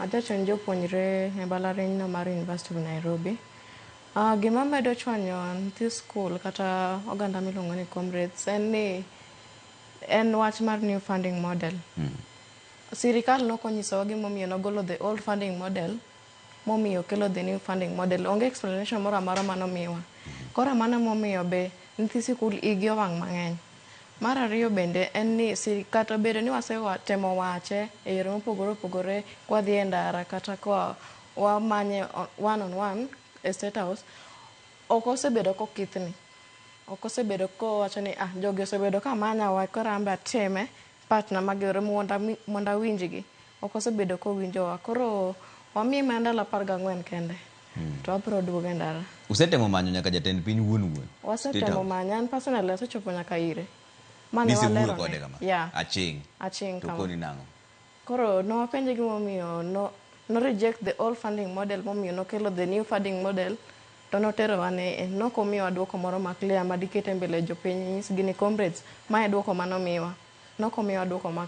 Ajachon jopuonjre e mbalariany no mar University of Nairobi. Gima medo chwanyo nyithi skul kata oganda miluongo ni comrades en ni en wach mar new funding model. Sirikal nokonyisowa gimomiyo nogolo the old funding model momiyo okelo the new funding model. Onge explanation moro amora manomiwa. Koro mano momiyo be nyithi sikul igi owang' mang'eny. Mar ariyo bende en ni kata obedo ni wasetemo wache e yore mopogore opogore kwadhi e ndara kata kwa wamanye one on one e State House, ok osebedo kokithni. Ok osebedo kowacho ni ah, jogi osebedo ka manya wa, koro an be atime partner magero mondo awinjgi. Ok osebedo kowinjowa. Koro wamiye mana ndalo 14 kende to wabiro duogo e ndara. Usetemo manyo nyaka jatend piny wuon wuon? Wasetemo manyo. An personally asechopo nyaka ire. Mane Nisewuoyo walerone. kode kama? Yeah. Aching'? Aching' To kama. koni nang'o? Koro nowapenje gimomiyo no reject the old funding model momiyo nokelo the new funding model, to noterowa ne nokomiyowa duoko moro ma clear madikete mbele jopiny nyisgi ni comrades, mae duoko manomiwa. Nokomiyowa duoko ma